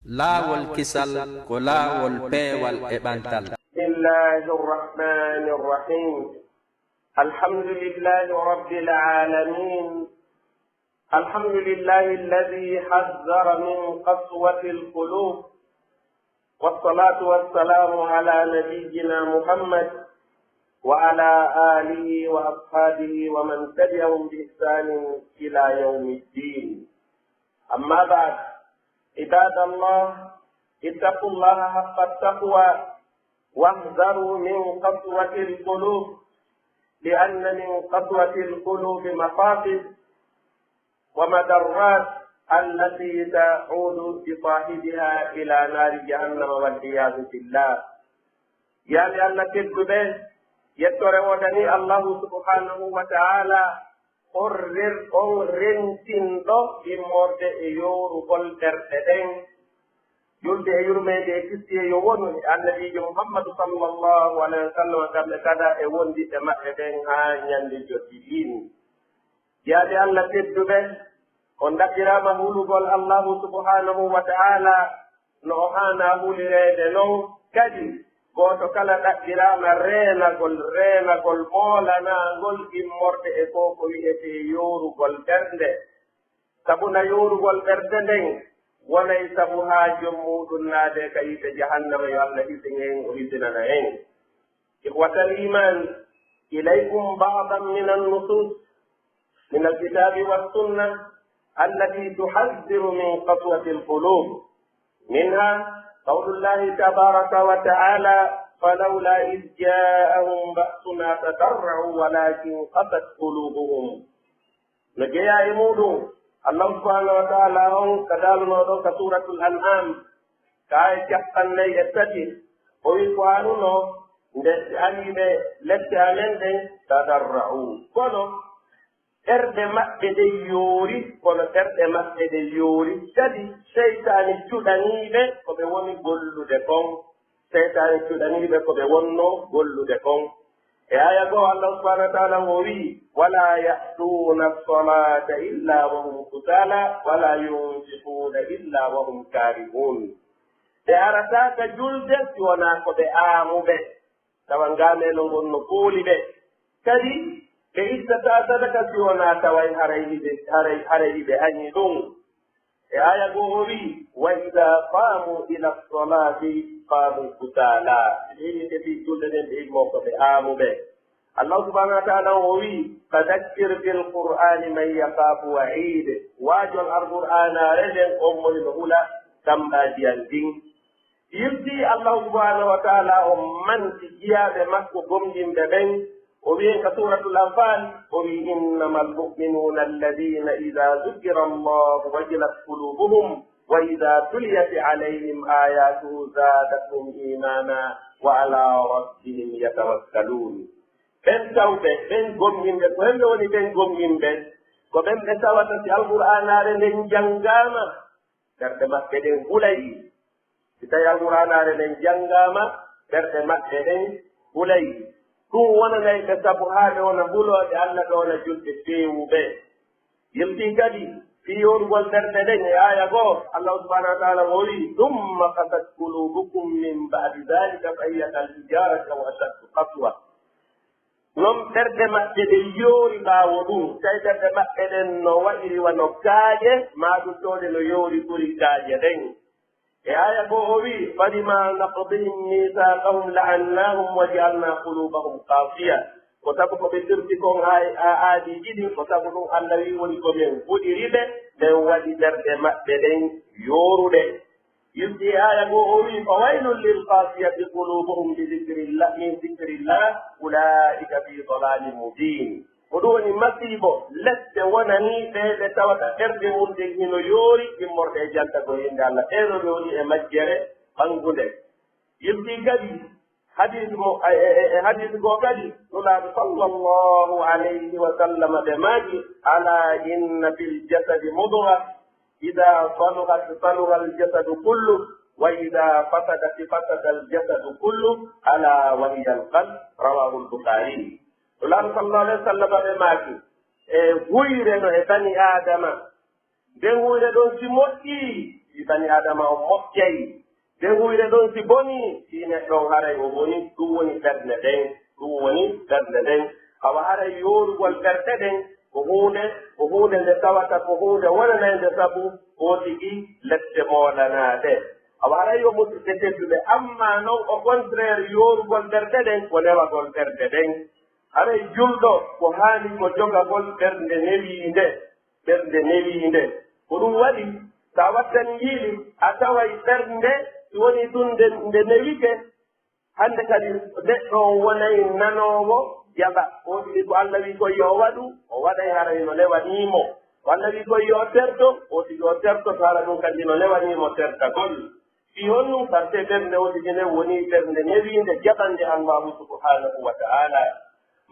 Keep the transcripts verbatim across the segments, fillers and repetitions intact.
Laawol kisal ko laawol peewal e ɓantal. بسم الله الرحمن الرحيم. الحمد لله رب العالمين. الحمد لله الذي حذر من قسوة القلوب. والصلاة والسلام على نبينا محمد وعلى آله وأصحابه ومن تبعهم بإحسان إلى يوم الدين. أما بعد، عباد الله، اتقوا الله حق التقوى واحذروا من قسوة القلوب، لأن من قسوة القلوب مفاسد ومضرات التي تعود بصاحبها إلى نار جهنم والعياذ بالله. Yaaɓe Allah tedduɓe, yettoore woodani Allahu subhanahu wa ta'ala, on rer-, on rentinɗo immorde e yoorugol ɓerɗe ɗen. Julde e yurmeende e kisiyee yo wonu e Annabiijo Muhammadu sallallahu alaihi wa sallam, kamɓe kala e wondiɓɓe maɓɓe ɓen haa ñande joddi ɗin. Yaaɓe Allah tedduɓe, on ɗaɓɓiraama hulugol Allahu subhanahu wa ta'ala no o haanaa hulireede non. Kadi, gooto kala ɗaɓɓiraama reenagol, reenagol moolanaangol immorde e ko ko wi'etee yoorugol ɓernde. Sabu na yoorugol ɓernde nden wonay sabu haa jom muuɗum naade ka yiite jahannama, yo Allah hisin en, o hisinana en. إخوة الإيمان، إليكم بعضا من النصوص من الكتاب والسنة التي تحذر من قسوة القلوب، منها قول الله تبارك وتعالى: فلولا إذ جاءهم بأسنا تضرعوا ولكن قست قلوبهم. No jeyaa e muuɗum, Allah subhanahu wa ta'ala on ka daalunoo ɗon ka Suuratul An'am, ka aaya cappanɗe nayi e tati, o wi'i ko haanunoo nde ɓe ari ɓe lepte amen ɗen, tadarra'u. Kono ɓerɗe maɓɓe ɗen yoori, kono ɓerɗe maɓɓe ɗen yoori. Kadi seytaane cuɗanii ɓe ko ɓe woni gollude kon. Seytaane cuɗanii ɓe ko ɓe wonnoo gollude kon. E aaya goo, Allah subhanahu wa ta'ala o wi'i: ولا يأتون الصلاة إلا وهم كسالى ولا ينفقون إلا وهم كارهون. Ɓe arataa ka julde si wonaa ko ɓe aamuɓe, tawa ngaameelo ngon no fooli ɓe. Kadi ɓe ittataa sadaka si wonaa tawa haray hiɓe, haray, haray hiɓe añi ɗum. E aaya goo o wi'i: وإذا قاموا إلى الصلاة قاموا كسالى. Ɓe immike fii julde nden, ɓe immoo ko ɓe aamuɓe. Allah subhanahu wa ta'ala o wi'i: فذكر بالقرآن من يخاف وعيد. Waajol Alqur'aanaare nden on mo hino hula tammbaaji an ɗin. Yiltii Allah subhanahu wa ta'ala o manti jiyaaɓe makko gomɗinɓe ɓen, o wi'i ka Suuratul Anfaal, o wi'i: إنما المؤمنون الذين إذا ذكر الله وجلت قلوبهم وإذا تليت عليهم آياته زادتهم إيمانا وعلى ربهم يتوكلون. Ɓen tawɓe, ɓen gomɗinɓe, ko hemɓe woni ɓen gomɗinɓe? Ko ɓen ɓe tawata si Alqur'aanaare nden janngaama, ɓerɗe maɓɓe ɗen hulay. Si tawii Alqur'aanaare nden janngaama, ɓerɗe maɓɓe ɗen hulay. Ɗum wonanay ɓe sabu haa ɓe wona hulooɓe Allah, ɓe wona julɓe feewuɓe. Yiltii kadi fii yoorugol ɓerɗe ɗen e aaya goo, Allah subhanahu wa ta'ala o wi'i: ثم قست قلوبكم من بعد ذلك فهي كالحجارة أو أشد قسوة. Non ɓerɗe maɓɓe ɗen yoori ɓaawo ɗum, tawi ɓerɗe maɓɓe ɗen no wa'iri wano kaaƴe, maa ɗum ɗoo ɗe no yoori ɓuri kaaƴe ɗen. E aaya goo o wi'i: فبما نقضهم ميثاقهم لعناهم وجعلنا قلوبهم قاسية. Ko sabu ko ɓe firti kon aay-, a-, aadiiji ɗin, ko sabu ɗum Allah wi'i woni ko men fuɗiri ɓe, men waɗi ɓerɗe maɓɓe ɗen yooruɗe. Yiltii aaya goo o wi'i: فويل للقاسية قلوبهم بذكر الله، من ذكر الله أولئك في ضلال مبين. Ko ɗum woni masiibo, lette wonanii ɓe ɓe tawata ɓerɗe mum ɗen hino yoori immorde e jantagol innde Allah. Ɓee ɗoo ɓe woni e majjere ɓanngunde. Yiltii kadi hadiis mo, e, e, e, e hadiis goo kadi, Nulaaɗo sallallahu alayhi wa sallam ɓe maaki: ألا إن في الجسد مضغة إذا صلحت صلح الجسد كله وإذا فسدت فسد الجسد كله ألا وهي القلب. رواه البخاري. Nulaaɗo sallallahu alayhi wa sallam ɓe maaki, e huyre no e bani Aadama, nden huyre ɗon si moƴƴii, Si bani Aadama on moƴƴay, nde huyre ɗon si bonii, si neɗɗo on haray o bonii, ɗum woni ɓernde nden, ɗum woni ɓernde nden. Awa haray yoorugol ɓerɗe ɗen, ko huunde, ko huunde nde tawata ko huunde wonanaynde sabu, ko tigi lepte moolanaaɗe. Awa haray yo musidɓe tedduɓe, amma non au contraire, yoorugol ɓerɗe ɗen ko newagol ɓerɗe ɗen. Haray julɗo ko haani ko jogagol ɓernde newiinde, ɓernde newiinde. Ko ɗum waɗi, so a wattan njiili, a taway ɓernde, si wonii tun nde, nde newike, hannde kadi neɗɗo on wonay nanoowo jaɓa. O tigi ko Alla wi'i ko yo o waɗu, o waɗay, hara hino newanii mo. Ko Alla wi'i ko yo o terto, o tigi o terto, hara ɗum kadi hino newanii mo tertagol. Fii honɗum? Parce que ɓernde woni tigi nden woni ɓernde newiinde jaɓande Allaahu subhaanahu wa ta'aala.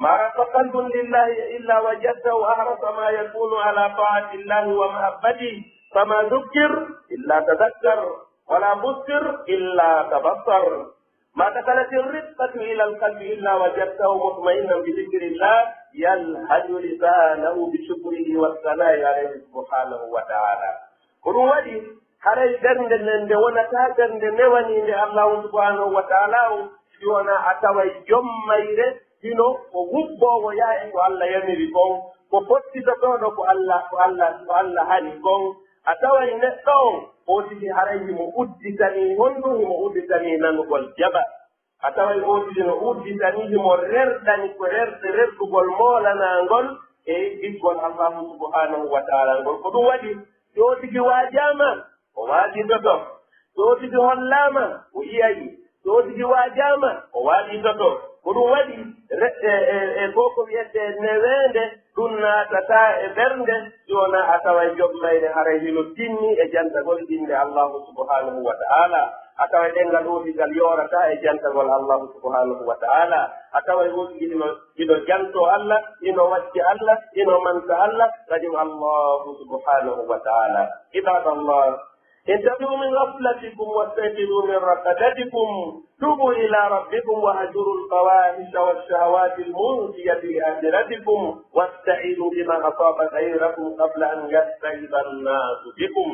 ما رق قلب لله إلا وجده أحرص ما يكون على طاعة الله ومحبته، فما ذكر إلا تذكر، ولا بصر إلا تبصر. ما دخلت الرقة إلى القلب إلا وجدته مطمئنا بذكر الله، يلهج لسانه بشكره والثناء عليه سبحانه وتعالى. Ko ɗum waɗi, haray ɓernde nden nde wonataa ɓernde newaniinde Allaahu subhaanahu wa ta'aala on, si wonaa a taway jom mayre hino ko wubboowo yaa e ko Alla yamiri kon, ko fottitotooɗo ko Alla, ko Alla, ko Alla hani kon. A taway neɗɗo on, o tigi haray himo udditanii honɗum? Himo udditanii nanugol jaɓa. A taway o tigi no udditanii, himo rerɗani ko rerɗe rerɗugol moolanaangol e giggol Allaahu subhaanahu wa ta'aala ngol. Ko ɗum waɗi, si o tigi waajaama, o waajitoto. Si o tigi hollaama, o yi'ay. Si o tigi waajaama, o waajitoto. Ko ɗum waɗi, re-, e, e, e ko ko wi'etee neweende, ɗum naatataa e ɓernde, si wonaa a taway jom mayre haray hino tinni e jantagol innde Allaahu subhaanahu wa ta'aala. A taway ɗemngal o tigi ngal yoorataa e jantagol Allaahu subhaanahu wa ta'aala. A taway o tigi hino, hino jantoo Alla, hino wacci Alla, hino manta Alla, kadi Allaahu subhaanahu wa ta'aala. Ibaadallah, انتبهوا من غفلتكم واستيقظوا من رقدتكم، توبوا إلى ربكم واهجروا الفواحش والشهوات المنسية لآخرتكم، واستعينوا بما أصاب غيركم قبل أن يستعين الناس بكم.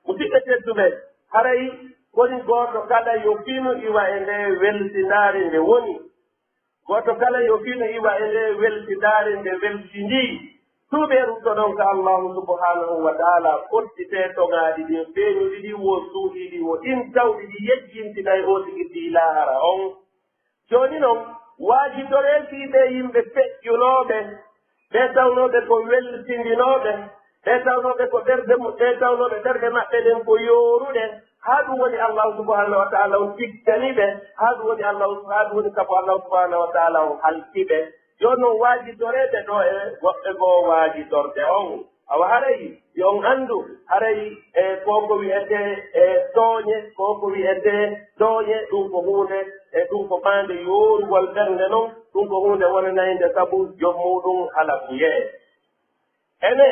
Musidɓe tedduɓe, haray koni gooto kala yo finu iwa e nde welsindaare nde woni. Gooto kala yo fino iwa e nde welsindaare nde welsindii. Tuubee ruttoɗon ka Allaahu subhaanahu wa ta'aala, fottitee toŋaaɗi ɗin feeñuɗi ɗin, wo suuɗiiɗi, wo ɗin tawɗi ɗi yejjintinay o tigi fii laahara on. Jooni non, waajitoree fii ɓee yimɓe feƴƴunooɓe, ɓe tawnooɓe ko welsindinooɓe, ɓe tawnooɓe ko ɓerɗe mu-, ɓe tawnooɓe ɓerɗe maɓɓe ɗen ko yooruɗe, haa ɗum woni Allaahu subhaanahu wa ta'aala on tikkani ɓe, haa ɗum woni Allaahu, haa ɗum woni sabu Allaahu subhaanahu wa ta'aala on halki ɓe. Jooni non, waajitoree ɓe ɗoo e woɓɓe goo waajitorɗe on. Awa haray, yo on anndu, haray e ko ko wi'etee e tooñe, ko ko wi'etee tooñe, ɗum ko huunde, e ɗum ko maande yoorugol ɓernde non, ɗum ko huunde wonanaynde sabu jom muuɗum halakuyee. Ene,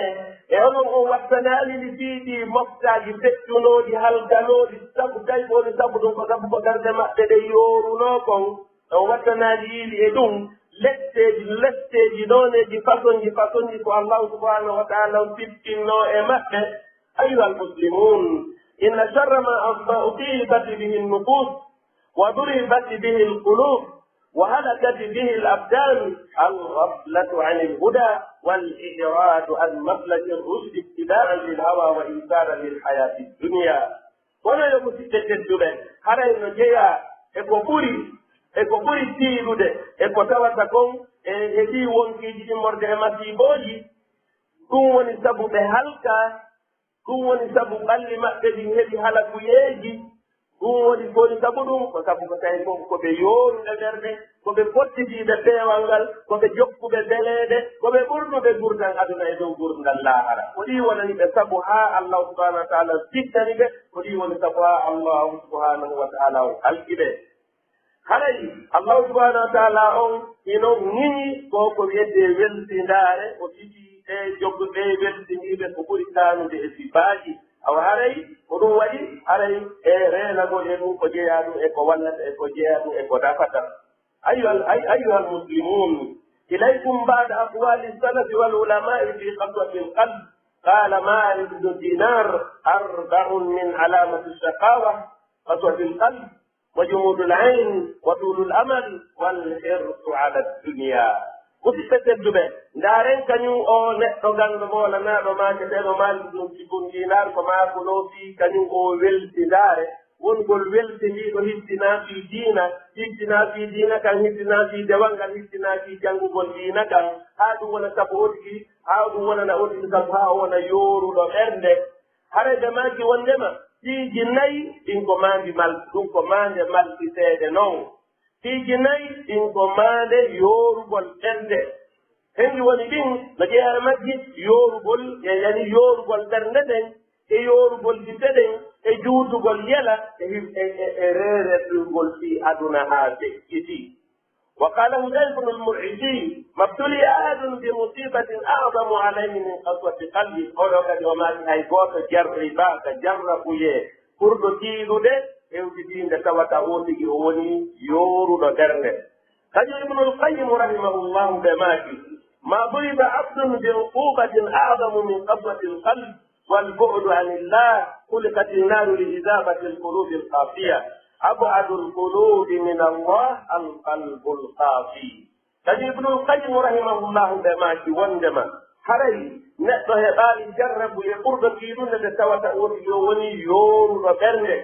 e onon on wattanaali ɗi fii ɗi moftaaji feƴƴunooɗi, halkanooɗi, sabu tawi ko woni sabu ɗum, ko sabu ko ɓerɗe maɓɓe ɗe yoorunoo kon, on wattanaali yiili e ɗum, letteeji, letteeji, nooneeji, fasonji, fasonji ko Allaahu subhaanahu wa ta'aala on siftinnoo e maɓɓe. أيها المسلمون، إن شر ما أصيبت به النفوس وضربت به القلوب وهلكت به الأبدان الغفلة عن الهدى والإعراض عن مسلك الرشد اتباعا للهوى وإيثارا للحياة الدنيا. Kono yo musidɓe tedduɓe, haray no jeyaa e ko ɓuri, e ko ɓuri tiiɗude, e ko tawata kon e, e ɗii wonkiiji immorde e masiibooji, ɗum woni sabu ɓe halka. Ɗum woni sabu ɓalli maɓɓe ɗin heɓi halakuyeeji. Ɗum woni, ko woni sabu ɗum? Ko sabu ko tawi ko, ko ɓe yooruɓe ɓerɗe, ko ɓe pottitiiɓe peewal ngal, ko ɓe jokkuɓe beleeɗe, ko ɓe ɓurduɓe gurdal aduna e dow gurdal laahara. Ko ɗii wonani ɓe sabu haa Allaahu subhaanahu wa ta'aala fittani ɓe, ko ɗii woni sabu haa Allaahu subhaanahu wa ta'aala on halki ɓe. Haray Allaahu subhaanahu wa ta'aala on hino ŋiñi ko ko wi'etee welsindaare, o tigi e jogguɓe welsindiiɓe ko ɓuri taanude e sifaaji. Awa haray ko ɗum waɗi, haray e reenagol e ɗum ko jeyaa ɗum e ko wallata e ko jeyaa ɗum e ko nafata. أيها، أي، أيها المسلمون، إليكم بعض أقوال السلف والعلماء في قسوة القلب. قال معاذ بن دينار: أربع من علامة الشقاوة: قسوة القلب، وجمود العين، وطول الأمل، والحرص على الدنيا. Musidɓe tedduɓe, ndaaren kañum o neɗɗo ganndo moolanaaɗo maaketeeɗo Maalik ɗum Sibun Dinar ko maakunoo fii kañum o welsindaare, wongol welsindiiɗo, hissinaa fii diina, hissinaa fii diina kan, hissinaa fii dewal ngal, hissinaa fii janngugol diina kan, haa ɗum wona sabu o tigi, haa ɗum wonana o tigi sabu haa o wona yooruɗo ɓernde. Haray ɓe maaki wonndema piiji nayi ɗin ko maandi mal-, ɗum ko maande malɗi seeɗe non. Piiji nayi ɗin ko maande yoorugol ɓernde. Henndu woni ɗin no jeyaa e majji yoorugol, e yani yoorugol ɓernde ɗen, e yoorugol gite ɗen, e juutugol yela, e hir-, e, e, e reererɗirgol fii aduna haa feƴƴiti. وقال هذيل بن المعيسي: ما ابتلي أحد بمصيبة أعظم عليه من قسوة قلبه. Oɗo kadi o maaki hay gooto jarribaaka jarrabuyee ɓurɗo tiiɗude hewtitiinde tawata o tigi o woni yooruɗo ɓernde. Kañum Ibnul Qayyim rahimahullahu ɓe maaki: ما ضرب عبد بعقوبة أعظم من قسوة القلب والبعد عن الله، خلقت النار لإذابة القلوب القاسية، أبعد القلوب من الله القلب القاسي. Kañum Ibnul Qayyim rahimahullahu ɓe maaki wonndema haray neɗɗo heɓaali jarrabuyee ɓurɗo tiiɗude nde tawata o tigi o woni yooruɗo ɓernde,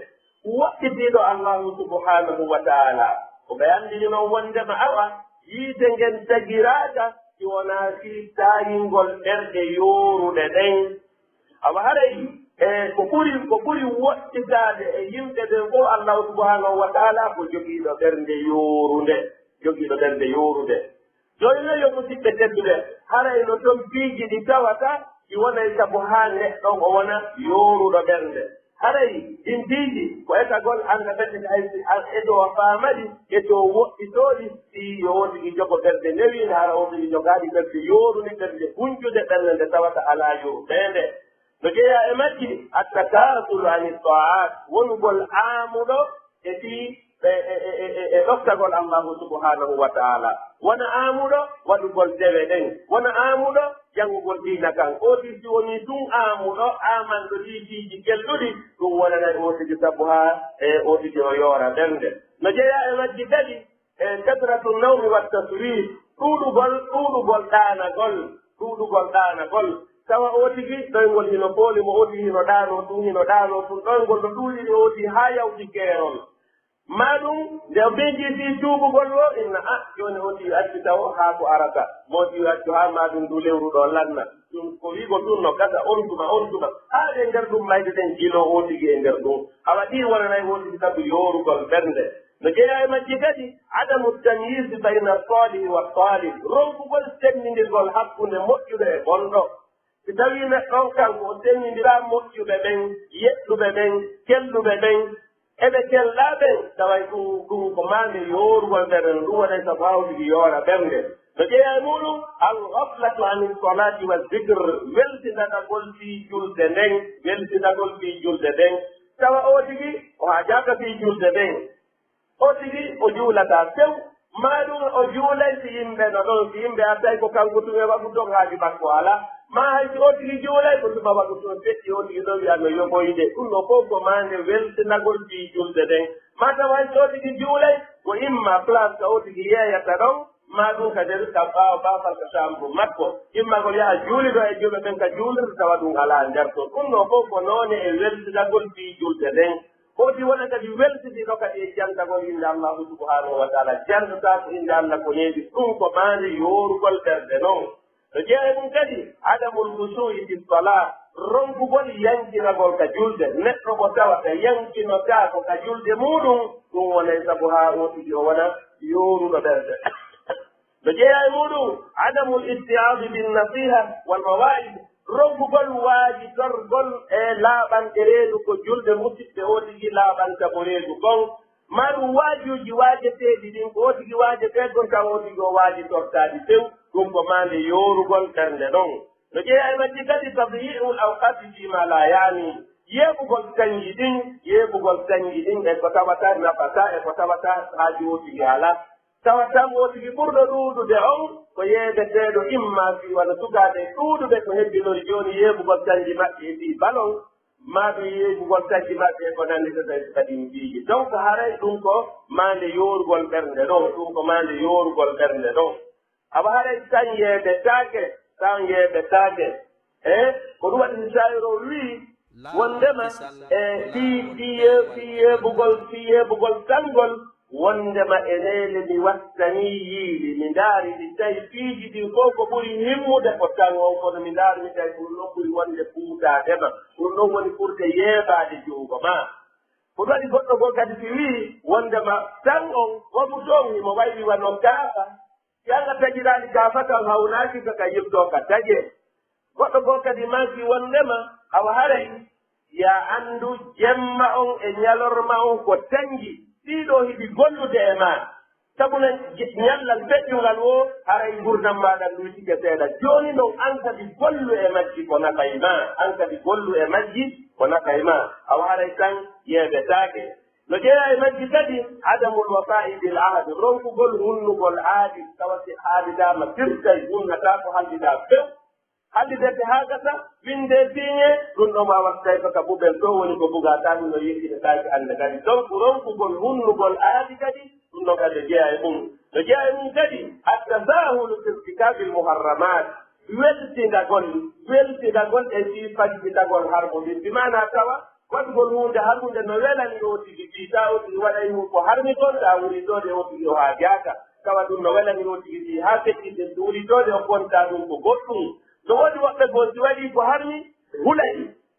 woɗɗitiiɗo Allaahu subhaanahu wa taala. Ko ɓe anndini non wonndema awa yiite ngen tagiraaka si wonaa fii taayingol ɓerɗe yooruɗe ɗen. Awa haray, e, ko ɓuri, ko ɓuri woɗɗitaade e yimɓe ɓen fof, Allaahu subhaanahu wa taala ko jogiiɗo ɓernde yoorunde, jogiiɗo ɓernde yoorunde. Jooni non, yo musidɓe tedduɓe, haray no ton piiji ɗi tawata ɗi wonay sabu haa neɗɗo o wona yooruɗo ɓernde. Haray ɗin piiji ko etagol annda ɓernde, hay si a eto faamadi, eto woɗɗitooɗi, si yo o tigi jogo ɓernde newiinde, hara o tigi jogaali ɓernde yoorunde, ɓernde huncude, ɓernde nde tawata alaa yurmeende. No jeyaa e majji, التكاسل عن الطاعات, wonugol aamuɗo e fii, e, e ɗoftagol Allaahu subhaanahu wa taala. Wona aamuɗo waɗugol dewe ɗen, wona aamuɗo janngugol diina kan. O tigi si wonii tun aamuɗo, aamanɗo ɗii piiji kelɗuɗi, ɗum wonanay o tigi sabu haa, e, o tigi o yoora ɓernde. No jeyaa e majji kadi, e, كثرة النوم والتسويف, ɗuuɗugol, ɗuuɗugol ɗaanagol, ɗuuɗugol ɗaanagol. Tawa o tigi ɗoyngol hino fooli mo, o tigi hino ɗaanoo tun, hino ɗaanoo tun, ɗoyngol no ɗuuɗiri o tigi haa yawti keerol. Maa ɗum, nde o miijii fii tuubugol o, inna, a, jooni o tigi accu taw haa ko arata. Mo tigi accu haa maa ɗum ndu lewru ɗoo lanna. Ɗum ko wi'ugol ɗum no gasa on tuma, on tuma. Haa e nder ɗum mayde ɗen jiloo o tigi e nder ɗum. Awa ɗii wonanay o tigi sabu yoorugol ɓernde. No jeyaa e majji kadi, عدم التمييز بين الصالح والطالب. Ronkugol senndindirgol hakkunde moƴƴuɗo e bonɗo. Si tawii neɗɗo on kanko o senndindiraa moƴƴuɓe ɓen, yeɗɗuɓe ɓen, kelluɓe ɓen, e ɓe kellaa ɓen, taway ɗum, ɗum ko maande yoorugol ɓernde, no ɗum waɗay sabu haa o tigi yoora ɓernde. No jeyaa e muuɗum, الغفلة عن الصلاة والذكر, welsindanagol fii julde nden, welsinagol fii julde nden. Tawa o tigi o haajaaka fii julde nden. O tigi o juulataa few, maa ɗum o juulay si yimɓe no ɗon, si yimɓe artay ko kanko tun e waɗu ton haaju makko alaa. Maa hay si o tigi juulay ko tuma waɗu tun feƴƴi o tigi ɗon wi'a no yoɓoyde. Ɗum ɗoo fof ko maande welsinagol fii julde nden. Maa tawa hay si o tigi juulay ko imma place ka o tigi yeeyata ɗon, maa ɗum ka nder ka ɓaawo baafal ka chambre makko. Imma ko yaha juulido e juulɓe ɓen ka juulirde tawa ɗum alaa nder ton. Ɗum ɗoo fof ko noone e welsinagol fii julde nden. Hooti wona kadi welsindiiɗo kadi e jantagol innde Allaahu subhaanahu wa taala. Jantataa ko innde Allah ko neeɓi, ɗum ko maande yoorugol ɓernde non. No jeyaa e ɗum kadi, عدم الخشوع في الصلاة, ronkugol yankinagol ka julde. Neɗɗo mo tawata yankinotaako ka julde muuɗum, ɗum wonay sabu haa o tigi o wona yooruɗo ɓernde. No jeyaa e muuɗum, عدم الاتعاظ بالنصيحة والمواعظ, ronkugol waajitorgol e laaɓanɗe reedu ko julde musidɓe o tigi laaɓanta mo reedu kon. Maa ɗum waajuuji waajeteeɗi ɗin ko o tigi waajetee kon tawa o tigi o waajitortaa ɗi few, ɗum ko maande yoorugol ɓernde ɗon. No jeyaa e majji kadi تضييع الأوقات فيما لا يعني, yeeɓugol saŋji ɗin, yeeɓugol saŋji ɗin e ko tawata nafataa e ko tawata haaju o tigi alaa. Tawa tan woo tigi ɓurɗo ɗuuɗude on ko yeebeteeɗo, imma fii wano sukaaɓe ɗuuɗuɓe ko hebbinori jooni yeebugol canji maɓɓe e fii balon, maa ɗum yeebugol canji maɓɓe e ko nanndi so tawi ko kadi piiji. Donc haray ɗum ko maande yoorugol ɓernde ɗon, ɗum ko maande yoorugol ɓernde ɗon. Awa haray tan yeebetaake, tan yeebetaake. E ko ɗum waɗi Misaayiru o wi'i wonndema e fii, fii yee-, fii yeebugol, fii yeebugol tanngol, wonndema e neene mi wattanii yiili, mi ndaari, mi tawi piiji ɗin fow ko ɓuri himmude ko tan on, kono mi ndaari, mi tawi ko ɗum ɗon ɓuri wonde fuutaade ma, ko ɗum ɗon woni ɓurde yeebaade junngo maa. Ko ɗum waɗi goɗɗo goo kadi si wi'i wonndema tan on, wagu toon himo wayli wano kaafa, si Allah tagiraali kaafa kan hawnaaki ka, ka yiltoo ka taƴee. Goɗɗo goo kadi maaki wonndema awa haray, yaa anndu, jemma on e ñalorma on ko tanngi, ɗii ɗoo hiɗi gollude e maa. Sabu no je-, ñallal feƴƴungal woo, haray ngurndan maaɗa luutike seeɗa. Jooni non, an kadi gollu e majji ko nafay maa, an kadi gollu e majji ko nafay maa. Awa haray tan yeebetaake. No jeyaa e majji kadi, adamul wafaa'i bil ahdi, ronkugol hunnugol aadi, tawa si haalidaama firtay, hunnataa ko haaldiɗaa few. Haaldi dette haa gasa, winndee siiñee, ɗum ɗoo maa waɗ tawi ko ka bubel too woni ko bugataa, ɗum ɗoo yettinetaake Alla kadi. Donc, ronkugol hunnugol aadi kadi, ɗum ɗoo kadi jeyaa e mum. No jeyaa e mum kadi, at-tasahulu fi irtikabil muharramat, weltinagol, weltinagol e fii fajjitagol harmuɗi. Bi maanaa tawa waɗugol huunde harmunde no welani oo tigi fii, taa oo tigi waɗay mum ko harmi kon, taa wuritoode oo tigi o haajaaka. Tawa ɗum no welani oo tigi fii, haa feƴƴitde wuritoode o kontaa ɗum ko goɗɗum. No woodi woɓɓe goo, si waɗii ko harmi, ɓe hulay,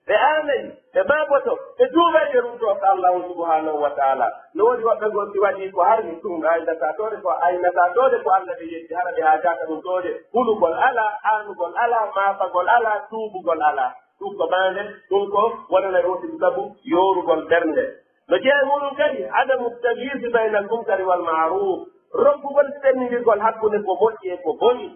ɓe aanay, ɓe maaboto, ɓe tuubay, ɓe ruttoo ka Allaahu subhaanahu wa taala. No woodi woɓɓe goo, si waɗii ko harmi, ɗum aynataatoode ko, aynataatoode ko Alla ɓe yetti, hara ɓe haajaaka ɗum toode. Hulugol alaa, aanugol alaa, maafagol alaa, tuubugol alaa. Ɗum ko maande, ɗum ko wonanay oo tigi sabu yoorugol ɓernde. No jeyaa e muuɗum kadi, adamu tamyiizi baynal munkari wal ma'ruuf, ronkugol senndirgol hakkunde ko moƴƴi e ko boni.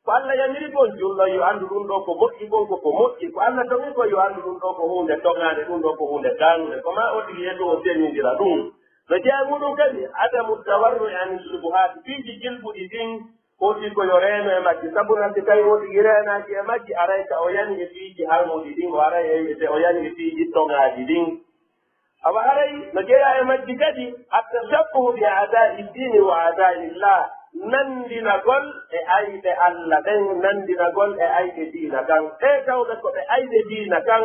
Ko Alla yamiri kon, julɗo yo anndu ɗum ɗoo ko moƴƴi kon ko ko moƴƴi. Ko Alla toŋi kon yo anndu ɗum ɗoo ko huunde toŋaande, ɗum ɗoo ko huunde kaanunde. Ko maa oo tigi yeeso o sennindira ɗum. No jeyaa e muuɗum kadi, adamu tawarru'i ani subuhaati, piiji jilɓuɗi ɗin, oo tigi ko yo reeno e majji. Sabu nan si tawi oo tigi reenaaki e majji, aray ka o yani e piiji harmuɗi ɗin, o aray e, o yani e piiji toŋaaji ɗin. Awa haray no jeyaa e majji kadi, at-tashabbuhu bi a'daa'i diini wa a'daa'i Llah, nanndinagol e ayɓe Alla ɓen, nanndinagol e ayɓe diina kan. Ɓee tawɓe ko ɓe ayɓe diina kan,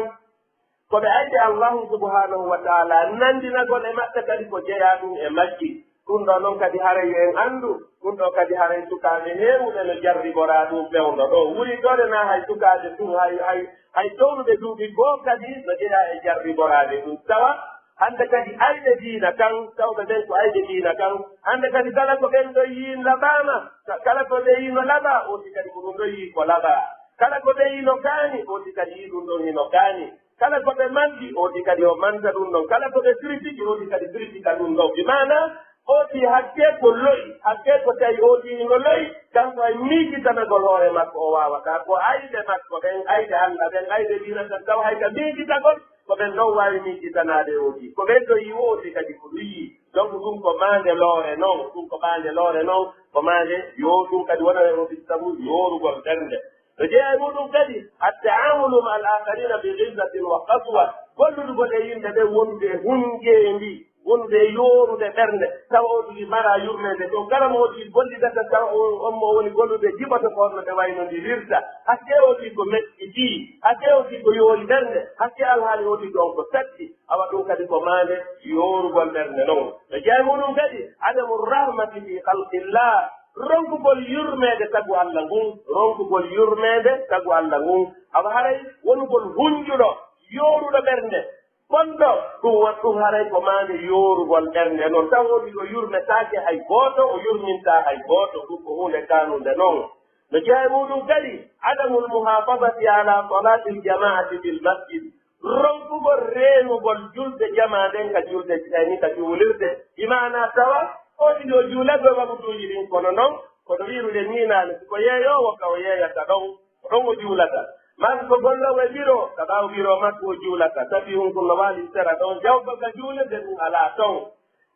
ko ɓe ayɓe Allaahu subhaanahu wa taala, nanndinagol e maɓɓe kadi ko jeyaa ɗum e majji. Ɗum ɗoo non kadi haray yo en anndu, ɗum ɗoo kadi haray sukaaɓe heewuɓe no jarriboraa ɗum fewndo ɗoo. Wuritoode naa hay sukaaɓe tun, hay, hay, hay townuɓe duuɓi goo kadi no jeyaa e jarriboraade ɗum. Tawa hannde kadi ayɓe diina kan, tawɓe ɓen ko ayɓe diina kan. Hannde kadi kala ko ɓen ɗon yii laɓaama, ka-, kala ko ɓe yii no laɓaa, oo tigi kadi ko ɗum ɗon yii ko laɓaa. Kala ko ɓe yii no kaani, oo tigi kadi yii ɗum ɗon hino kaani. Kala ko ɓe manti, oo tigi kadi o manta ɗum ɗon. Kala ko ɓe kiritiki, oo tigi kadi kiritika ɗum ɗon. Bi maanaa, oo tigi hakkee ko lo'i, hakkee ko tawi oo tigi no lo'i, kanko hay miijitanagol hoore makko o waawataa. Ko ayɓe makko ɓen, ayɓe Alla ɓen, ayɓe diina kan, tawa hay ka miijitagol, ko ɓen ɗon waawi miijitanaade oo tigi. Ko ɓen ɗon yii oo tigi kadi ko ɗum yii. Donc, ɗum ko maande loore non, ɗum ko maande loore non, ko maande yo ɗum kadi wonana oo tigi sabu yoorugol ɓernde. No jeyaa e muuɗum kadi, at-ta'amulu ma'al akharina bi ghilzatin wa qaswa, golludugol e yimɓe ɓen wondude e hunjeendi, wondude e yoorude ɓernde, tawa oo tigi maraa yurmeende ɗum. Kala mo oo tigi gollidata, tawa o, on mo woni gollude jiɓoto ko honno ɓe waynondirirta. Hakkee oo tigi ko meɗɗitii, hakkee oo tigi ko yoori ɓernde, hakkee alhaali oo tigi on ko satti. Awa ɗum kadi ko maande yoorugol ɓernde non. No jeyaa e muuɗum kadi, adamu rahmati fi khalqillah, ronkugol yurmeende tagu Alla ngun, ronkugol yurmeende tagu Alla ngun. Awa haray wonugol hunjuɗo, yooruɗo ɓernde, bonɗo, ɗum won ɗum haray ko maande yoorugol ɓernde non. Taw oo tigi o yurmetaake hay gooto, o yurmintaa hay gooto, ɗum ko huunde kaanunde non. No jeyaa e muuɗum kadi, adamul muhafazati ala salatil jamaati fil masjid, ronkugol reenugol julde jamaa nden ka julde, yani ka juulirde. Bi maanaa tawa oo tigi o juulat e waktuuji ɗin, kono non, kono wiirude nii naane, si ko yeeyoowo ka o yeeyata ɗon, ko ɗon o juulata. Maa si ko golloowo e biro, ka ɓaawo biro makko o juulata. Sabi hun kun no waali sera ɗon, jawɗo ka juulirde ɗum alaa ton.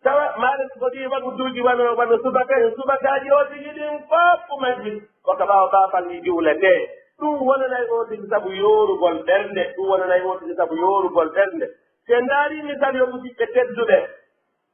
Tawa maɗa ko ɗi wagutuuji wano, wano subaka, e subakaaji o tigi ɗin fof majji ko ka ɓaawo baafal ɗi juuletee. Ɗum wonanay o tigi sabu yoorugol ɓernde, ɗum wonanay o tigi sabu yoorugol ɓernde. Si en ndaari misal yo musidɓe tedduɓe,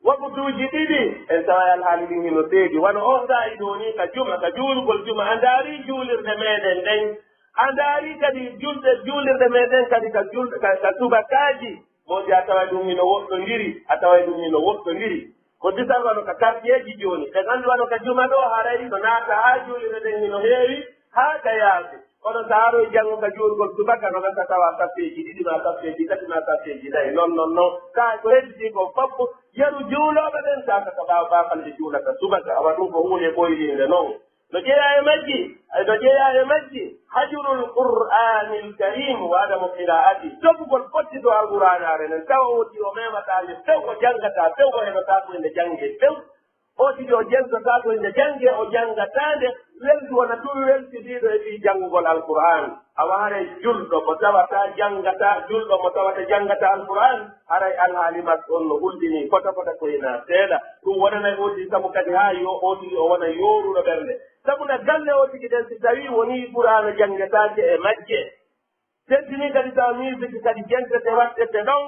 wagutuuji ɗiɗi, en taway alhaali ɗin hino seedi. Wano on saa'i ɗoo nii ka juma, ka juulugol juma, a ndaari juulirɗe meɗen ɗen, a ndaari kadi julɗe, juulirɗe meɗen kadi ka julɗe, ka, ka subakaaji. Moodi a taway ɗum hino woɗɗondiri, a taway ɗum hino woɗɗondiri. Ko misal wano ka kartiyeeji jooni, ɓe anndi wano ka juma ɗoo haray no naata haa juulirɗe ɗen hino heewi, haa ka yaasi. Kono so a aroy janngo ka juulgol subaka, no gasa tawa saffeeji ɗiɗi maa saffeeji tati maa saffeeji nayi. Non, non, non. Kaa ko hedditi ko fof, yeru juulooɓe ɓen, kaa ka ɓaawo baafal ɓe juulata subaka. Awa ɗum ko huunde ɓoyliinde non. No jeyaa e majji, no jeyaa e majji, hajrul Qur'aanil Kariim wa adamu qiraa'ati. Togugol fottito Alqur'aanaare nden, tawa o di o meemataa nde few, o janngataa few, o heɓataa ko ene janngee few. O tigi o janngataa ko ene janngee, o janngataa nde, weldu wona tun weltidiiɗo e fii janngugol Alqur'aan. Awa haray julɗo mo tawata janngata, julɗo mo tawata janngata Alqur'aan, haray alhaali makko on no hulɓinii fota fota ko hinaa seeɗa. Ɗum wonanay o tigi sabu kadi haa yo o tigi o wona yooruɗo ɓernde. Sabu na galle o tigi ɗen, si tawii wonii Qur'aana janngetaake e majje, teddini kadi tawa musique kadi jentete waɗtete ɗon,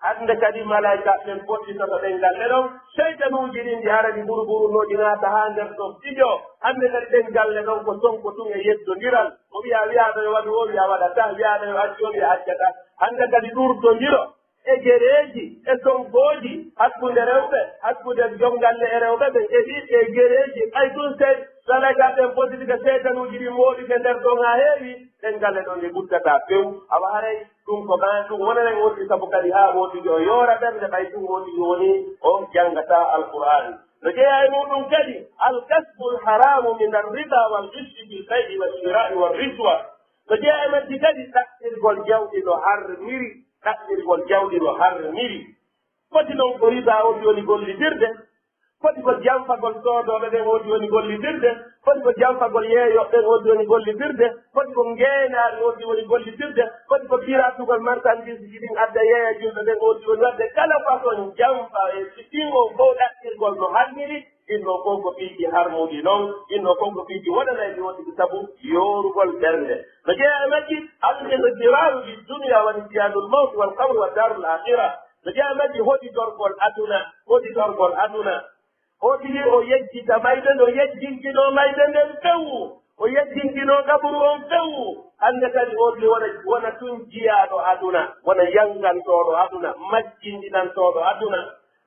hannde kadi malaa'ika ɓen pottitoto ɗen galle ɗon, seytanuuji ɗin ɗi ara ɗi ɓuruɓurunooji naata haa nder ɗon fijo. Hannde kadi ɗen galle ɗon ko sonko tun e yeddondiral. Ko wiyaa, wiyaa ɗo yo waɗu o, wiyaa waɗataa, wiyaa ɗo yo accu o, wiyaa accataa. Hannde kadi ɗuurtondiro e gereeji, e sonkooji, hakkunde rewɓe, hakkunde jom galle e rewɓe ɓen, e ɓiɓɓe, e gereeji. Ɓay tun sey malaa'ika ɓen pottitike seytanuuji ɗin mooɗude nder ɗon haa heewi, ɗen galle ɗon ɗe ɓuttataa few. Awa haray ɗum ko maa ɗum wonanay on tigi sabu kadi haa on tigi o yoora ɓernde, ɓay ɗum on tigi woni o janngataa Alqur'aan. No jeyaa e muɗum kadi, al-kasbul haraamu min ar-riba wal ghishi fil bay'i wash shira'i war rishwa. No jeyaa e majji kadi ɗaɓɓirgol jawdi no harmiri, ɗaɓɓirgol jawdi no harmiri. Foti non ko riba on woni gollitirde, foti ko janfagol soodooɓe ɓen on woni gollitirde, foti ko janfagol yeeyooɓe ɓen on woni gollitirde, foti ko ngeenaari on woni gollitirde, foti ko piratugol marchandise ji ɗin adda yeeya julɓe ɓen on woni waɗde kala façon janfa e si ɗin on fof ɗaɓɓirgol no harmiri. Ɗin ɗoo fof ko piiji harmuɗi non, ɗin ɗoo fof ko piiji wonanayɗi on tigi sabu yoorugol ɓernde. No jeyaa e majji, al-ightiraaru bid-dunya wa nisyaanul mawti wal qabri wa daarul aakhira. No jeyaa e majji, hoɗitorgol aduna, hoɗitorgol aduna. O tigi o yejjita mayde, no yejjinkinoo mayde nden few, o yejjinkinoo qaburu on few. Hannde kadi o tigi wona, wona tun jiyaaɗo aduna, wona yanngantooɗo aduna, majjinɗinantooɗo aduna.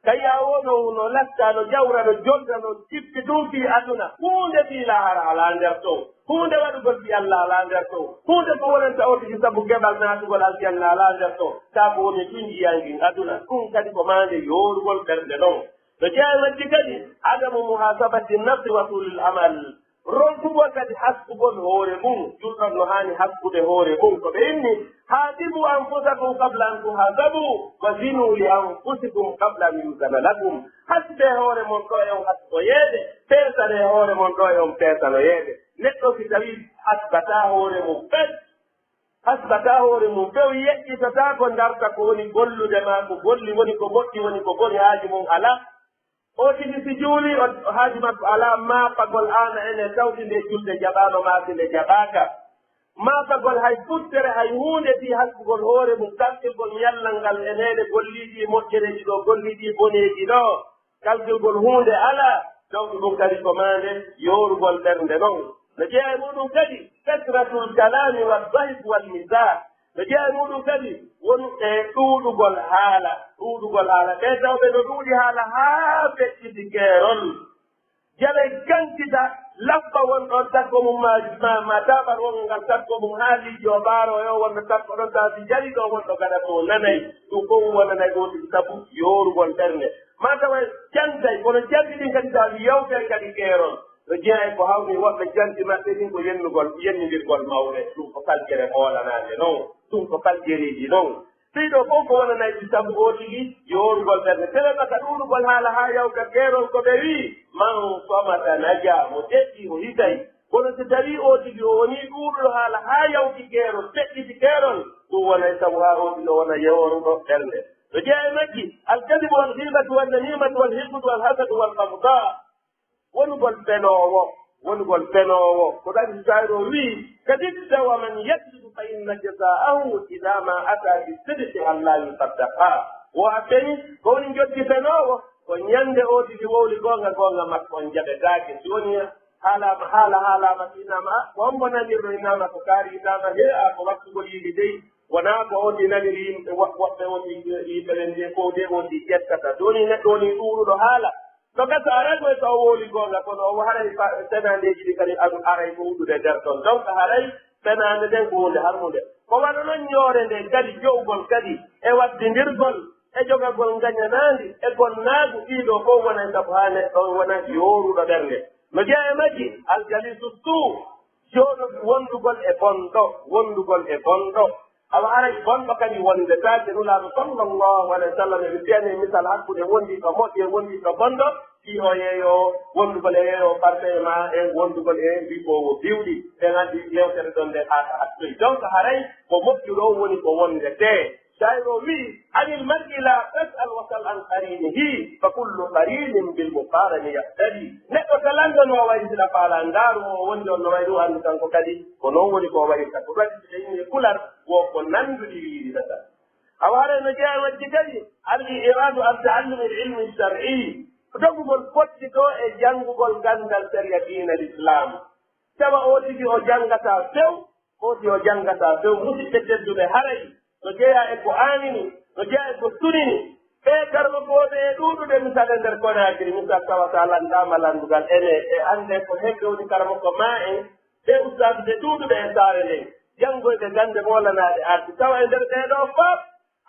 Kayya o no, no latta, no jawra, no jonta, no jippi ɗum fii aduna. Huunde fii laahara alaa nder ton. Huunde waɗugol fii Alla alaa nder ton. Huunde ko wonanta o tigi sabu geɓal naatugol aljanna alaa nder ton. Kaa ko woni ɗum njiyan ngin aduna. Ɗum kadi ko maande yoorugol ɓernde non. No jeyaa e majji kadi, adamu muhaasabati nafsi wa tuulil amal. Ronkugol kadi haskugol hoore mum, julɗo no haani haskude hoore mum. Ko ɓe inni, "Haasibu anfusakum qabla an tuhasabu, wa zinu li anfusikum qabla an yuzana lakum." Hasbe hoore mon ɗo e on hasboyeede, peesane hoore mon ɗo e on peesanoyeede. Neɗɗo si tawi hasbataa hoore mum, pes, hasbataa hoore mum, ɓe o yeƴƴitataa ko ndarta ko woni gollude maa, ko golli woni ko moƴƴi, woni ko boni, haaju mum alaa. O tigi si juuli, o, o haaju makko alaa maapagol, aan a ene tawti nde julde jaɓaama maa si nde jaɓaaka. Maapagol hay futtere, hay huunde fii haskugol hoore mum, kalkirgol ñallal ngal e neene golliiɗi moƴƴereeji ɗo, golliiɗi boneeji ɗo. Kalkirgol huunde alaa, donc ɗum kadi ko maande yoorugol ɓernde non. No jeyaa e muɗum kadi, kasratul kalaami wal dahik wal mizah. No jeyaa e muɗum kadi, won e ɗuuɗugol haala, ɗuuɗugol haala. Ɓee tawɓe no ɗuuɗi haala haa feƴƴiti keerol. Jale gancita, labba won ɗon takko mum, ma, ma, ma taaɓal wongal ngal takko mum, haa liiƴo ɓaaro e o wonno takko ɗon, tawa si jali ɗo wonɗo gaɗa ko nanay, ɗum fof wonanay ɗo tigi sabu yoorugol ɓernde. Ma tawa jantay, kono janti ɗin kadi tawa yawtay kadi keerol. No jeyaa e ko hawni woɓɓe janti maɓɓe ɗin ko yennugol, yennindirgol mawɓe, ɗum ko faljere moolanaande non, ɗum ko faljereeji non. Fii ɗoo fof ko wonanay ɗi sabu oo tigi yoorugol ɓernde. Tele ɓaka ɗuuɗugol haala haa yawta keerol ko ɓe wi'i, "Man somata najaa", mo deƴƴi o hisay. Kono si tawii oo tigi o wonii ɗuuɗuɗo haala haa yawti keerol, feƴƴiti keerol, ɗum wonay sabu haa oo tigi o wona yooruɗo ɓernde. No jeyaa e majji: الكذب والغيبة والنميمة والحقد والحسد والبغضاء. Wonugol fenoowo, wonugol fenoowo. Ko ɗum addi Saayro wii: قد اكتوى من يكذب فإن جزاءه إذا ما أتى بالصدق أن لا يصدق. Wo a feni, ko woni njoddi fenoowo? Ko ñande o tigi wowli goonga, goonga makko on jaɓetaake. Si woni haalaama, haala haalaama, si inaama, a, ko hombo nanirɗo? Inaama ko kaari, inaama he, a, ko wattugol yiɗi dey. Wonaa ko o ti naniri yimɓe, wo-, woɓɓe o ti yimɓe ɓen de, ko de o ti ƴettata. Si woni neɗɗo woni ɗuuɗuɗo haala, no gasa aray ko e taw wowli goonga, kono o haray fa-, fenaandeeji ɗi kadi adu aray ko huɗude nder ton. Donc haray fenaande nden ko huunde harmunde. Ko wano non ñoore nden kadi, jo'ugol kadi, e waddindirgol, e jogagol ngañanaandi, e gonnaagu, ɗii ɗoo fof wonay sabu haa neɗɗo on wona yooruɗo ɓernde. No jeyaa e majji: الجليس السوء. Jooɗo wondugol e bonɗo, wondugol e bonɗo. Awa haray bonɗo kadi wondetaake. Nulaaɗo sallallahu alayhi wa sallam eɓe fiyani misal hakkunde wondiiɗo moƴƴo e wondiiɗo bonɗo, fii o yeeyoowo wondugol e yeeyoowo parfait ma e wondugol e riɓoowo biwɗi. Ɓen addi yewtere ɗon nde haa ka hattoyi. Donc haray ko moƴƴuɗo on woni ko wondetee. Saayro wii: عن المرء لا تسأل وسل عن قرينه، فكل قرين بالمقارن يقتدي. Neɗɗo kala anndu no o wayri, si a faalaa ndaaru mo o wondi on no wayri, o anndu kanko kadi ko non woni ko o wayrata. Ko ɗum addi si ɓe inni e pular, wo ko nannduɗi wiiridata. Awa haray no jeyaa e majji kadi: الإعراض عن تعلم العلم الشرعي. Dogugol fottitoo e janngugol ganndal sariya diina Lislaam. Tawa o tigi o janngataa few, o si o janngataa few, musidɓe tedduɓe, haray no jeyaa e ko aanini, no jeyaa e ko sunini. Ɓee karmokooɓe e ɗuuɗude, misal e nder Konaakiri, misal, tawa so a lanndaama lanndungal, ene e annde ko heɓɓe woni karmoko maa en, ɓee ustaaduɓe ɗuuɗuɓe e saare nden, janngoyɓe gannde moolanaaɗe arti, tawa e nder ɓee ɗoo fof,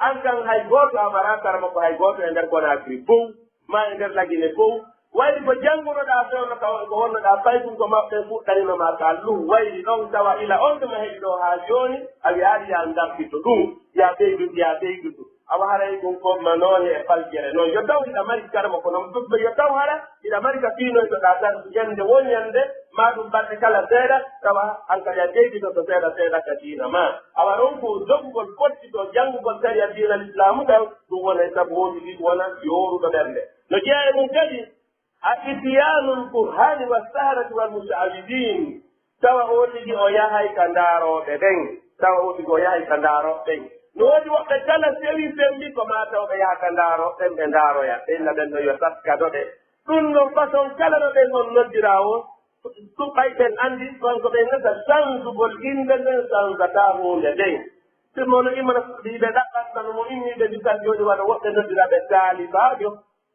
an kan hay gooto a maraa karmoko hay gooto e nder Konaakiri fow, maa e nder Lagine fow. Wayri ko janngunoɗaa fewndo tawa ko wonnoɗaa paykun ko maɓɓe fuɗɗanino ma ka luhu. Wayri ɗon tawa ila on tuma heɓi ɗo haa jooni, a wi'aali ya ndartito ɗum, ya ɓeydutu, ya ɓeydutu. Awa haray ɗum ko ma noone e faljere noon. Yo taw hiɗa mari karmoko noon, ɗum yo taw hara hiɗa mari ka fiinoytoɗaa tan ñannde wo ñannde, maa ɗum balɗe kala seeɗa, tawa an kadi a ɓeyditoto seeɗa seeɗa ka diina ma. Awa ronku dogugol fottitoo janngugol sariya diina Lislaamu kan, ɗum wona e sabu woodi ɗi wona yooruɗo ɓernde. No jeyaa e mum kadi, a ityaanul kuhaani wa saharati wal muta'awwidiin. Tawa o tigi o yahay ka ndaarooɓe ɓen. Tawa o tigi o yahay ka ndaarooɓe ɓen. No woodi woɓɓe kala sewi sembi ko maa taw ɓe yaha ka ndaarooɓe ɓen, ɓe ndaaroya. Ɓe inna ɓen ɗo yo taskadoɗe. Ɗum no façon kala no ɓen on noddiraa o, ɗum ɓay ɓen anndi, ɗon ko ɓe nata sanzugol innde nden sanzataa huunde nden. Sinno no imana ɓe ɗaɓɓat tan mo inni ɓe misal jooni wano woɓɓe noddira ɓe taalibaajo,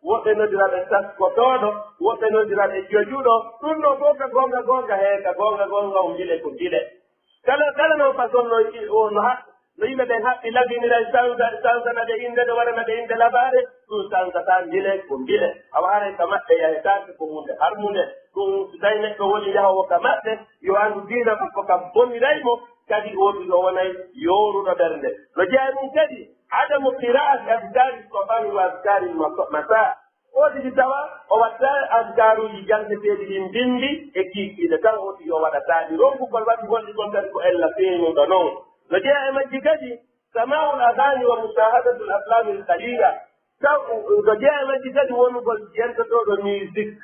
woɓɓe noddira ɓe taskotooɗo, woɓɓe noddira ɓe jojuɗo. Ɗum ɗo fof ka goonga goonga he, ka goonga goonga o mbile ko mbile. Kala, kala noon façon no i-, o no ha-, no yimɓe ɓen haɓɓi labiniray sanza-, sanzana ɓe innde, no waɗana ɓe innde labaare, ɗum sanzataa mbile ko mbile. Awa haray ka maɓɓe yahetaake ko huunde harmunde. Ɗum so tawi neɗɗo woni yahoowo ka maɓɓe, yo anndu diina makko ka boniray mo, kadi o ɗum o wonay yooruɗo ɓernde. No jeyaa ɗum kadi, عدم قراءة أذكار الصباح وأذكار المساء. O tigi tawa o watta azkaaruuji janteteeɗi ɗin bimbi e kiikiiɗe, tawa o tigi o waɗataa ɗi. Ronkugol waɗugol ɗi kon kadi ko ella feeñuɗo non. No jeyaa e majji kadi, سماع الأغاني ومشاهدة الأفلام الخليعة. Taw no jeyaa e majji kadi wonugol jentotooɗo musique.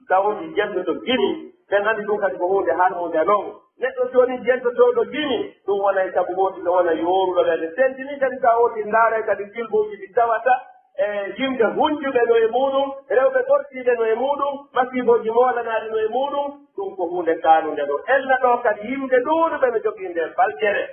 Taw woni jentotoo gimi, ɓen anndi ɗum kadi ko huunde harmunde non. Neɗɗo so woni jentotooɗo gimi, ɗum wonay sabu woodi no wona yooruɗo ɓernde. Tentini kadi taw woodi ndaaray kadi filmuuji ɗi tawata e yimɓe hunjuɓe no e muuɗum, rewɓe ɓortiiɓe no e muuɗum, masiibooji moolanaaɗi no e muuɗum, ɗum ko huunde kaanunde ɗo. Ella ɗo kadi yimɓe ɗuuɗuɓe no jogii nde faljere.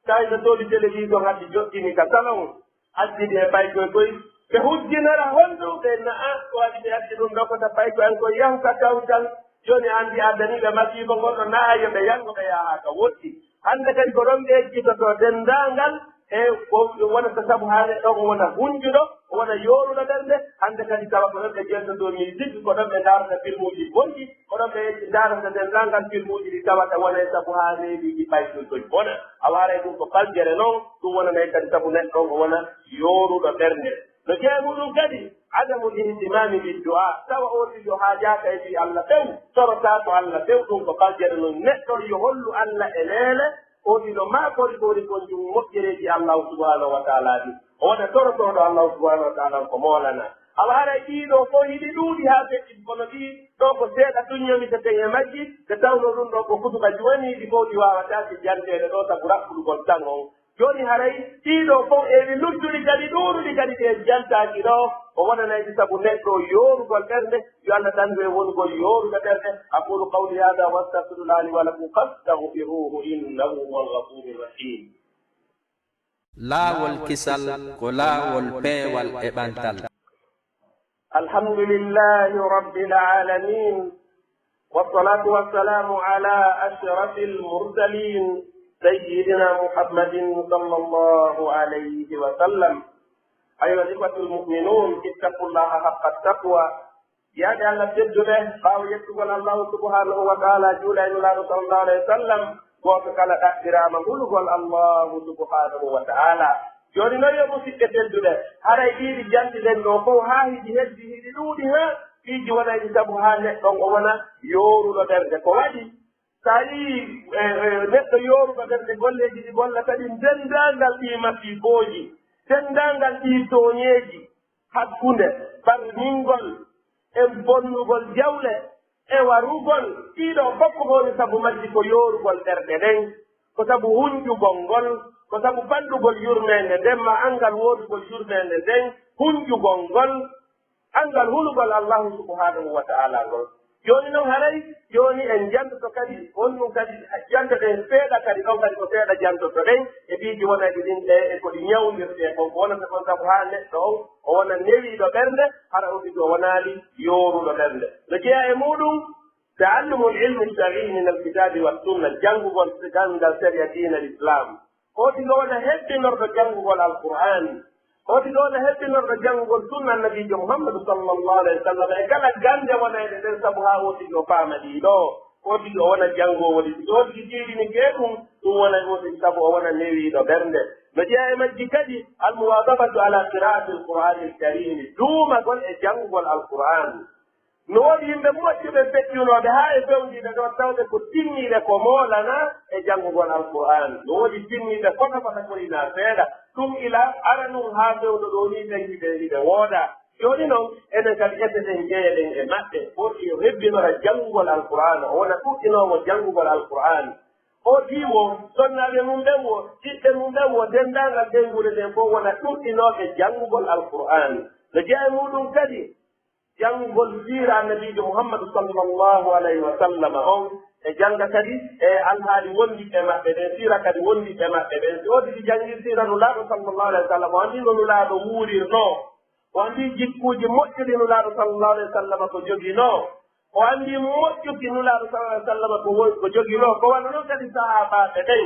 Tawi so soodi télévision hatti joɗɗini ka salon, addi ɓe paykoy koy, ɓe hujjinora honɗum? Ɓe na'a, ko waɗi ɓe addi ɗum ɗo, ko ta paykoy an koy yahu ka kawtal. Jooni an mbi addani ɓe masiiba ngon ɗo, na'a yo ɓe yango ɓe yaha ka woɗɗi. Hannde kadi ko ɗon ɓe eggitoto denndaangal, e ko wonata sabu haa neɗɗo o wona hunjuɗo, o wona yooruɗo ɓernde. Hannde kadi tawa ko ɗon ɓe jentotoo musique, ko ɗon ɓe ndaarata filmuuji bonɗi, ko ɗon ɓe ndaarata denndaangal filmuuji ɗi tawata wona e sabu haa reediiji paykoy koy bona. Awa haray ɗum ko faljere non, ɗum wonanay kadi sabu neɗɗo on o wona yooruɗo ɓernde. No jeyaa e muɗum kadi, عدم الاهتمام بالدعاء, tawa o tigi o haajaaka e fii Alla few, torotaako Alla few, ɗum ko faljere non. Neɗɗo yo hollu Alla e leele, Oɗiɗo maa kori kori kon ɗum moƴƴereeji Allahu subhanahu wa taala ɗi. O wona torotooɗo Allahu subhanahu wa taala ko moolana. Awa haray ɗiɗo fof hiɗi ɗuuɗi haa feƴƴi kono ɗi ɗo ko seeɗa tun ñamiteten e majji, nde tawno ɗum ɗo ko kutuba juwaniiɗi fof ɗi waawataake janteede ɗo sabu raɓɓuɗugol tan on. Jooni haray ɗiɗo fof ewi luttuɗi kadi ɗuuɗuɗi kadi ɗi en jantaaki ɗo, o wonanayɗi sabu neɗɗo yoorugol ɓernde, yo Allah dandu e wonugol yooruɓe ɓerɗe. أقول قولي هذا وأستغفر الله لي ولكم فاستغفروه إنه هو الغفور الرحيم. Laawol kisal ko laawol peewal e ɓantal. الحمد لله رب العالمين، والصلاة والسلام على أشرف المرسلين سيدنا محمد صلى الله عليه وسلم. أيها الإخوة المؤمنون، اتقوا الله حق التقوى. Yaaɓe Allah tedduɓe, ɓaawo yettugol Allahu subhanahu wa taala, juula e Nulaaɗo sallallahu alayhi wa sallam, gooto kala ɗaɓɓiraama hulugol Allahu subhanahu wa taala. Jooni noon yo musiɓɓe tedduɓe, haray ɗiɗi jantiɗen ɗo fof haa hiɗi heddi hiɗi ɗuuɗi haa piiji wonayɗi sabu haa neɗɗo on o wona yooruɗo ɓernde. Ko waɗi so a yii neɗɗo yooruɗo ɓernde golleeji ɗi gollata ɗin denndaangal ɗii masiibooji, denndaangal ɗii tooñeeji, hakkunde ɓarningol e bonnugol jawle e warugol, ɗiɗo fof ko woni sabu majji ko yoorugol ɓerɗe ɗen, ko sabu hunjugol ngol, ko sabu fanɗugol yurmeende nden ma anngal woodugol yurmeende nden, hunjugol ngol, anngal hulugol Allahu subhanahu wa taala ngol. Jooni noon haray jooni en jantoto kadi honɗum kadi jantoɗen seeɗa kadi ɗon kadi ko seeɗa jantotoɗen e piiji wonayɗi ɗin ɗe e ko ɗi ñawndirtee kon ko wonata kon sabu haa neɗɗo on o wona newiiɗo ɓernde hara o tigi o wonaali yooruɗo ɓernde. No jeyaa e muuɗum تعلم العلم الشرعي من الكتاب والسنة, janngugol ganndal sariya diina l'islam. O tigi o wona hebbinorɗo janngugol Alqur'aani. O tigi o wona hebbinorɗo janngugol sunna Annabiijo Muhammadu sallallahu alayhi wa sallam e kala gannde wonayɗe nden sabu haa o tigi o faama ɗii ɗoo. O tigi o wona janngoowo ɗi. Si o tigi jiiɗini ke ɗum, ɗum wona o tigi sabu o wona newiiɗo ɓernde. No jeyaa e majji kadi المواظبة على قراءة القرآن الكريم, duumagol e janngugol Alqur'aanu. No woodi yimɓe moƴƴuɓe feƴƴunooɓe haa e fewndiiɓe ɗo tawde ko timmiiɓe ko moolana e janngugol Alqur'aan. No woodi timmiiɓe fota fota ko ina seeɗa. Ɗum ila aranun haa fewndo ɗo ni ɓen hiɓe hiɓe wooda. Jooni noon enen kadi ƴetteten jeyeɗen e maɓɓe. Foti yo hebbinora janngugol Alqur'aan, o wona ɗuɗɗinoowo janngugol Alqur'aan. O diwo sonnaaɓe mum ɓen wo, ɓiɓɓe mum ɓen wo, denndaangal ɓeynguure nden fof wona ɗuɗɗinooɓe janngugol Alqur'aan. No jeyaa e muuɗum kadi janngugol siira Annabiijo Muhammadu sallallahu alayhi wa sallama on, ɓe jannga kadi e alhaali wondiɓɓe maɓɓe ɓen, siira kadi wondiɓɓe maɓɓe ɓen. Si o tigi janngii siira Nulaaɗo sallallahu alayhi wa sallam, o anndii no Nulaaɗo wuurirnoo, o anndii jikkuuji moƴƴuɗi Nulaaɗo sallallahu alayhi wa sallama ko joginoo, o anndii moƴƴuki Nulaaɗo sallallahu alayhi wa sallama ko wo- ko joginoo, ko wano non kadi sahaabaaɓe ɓen.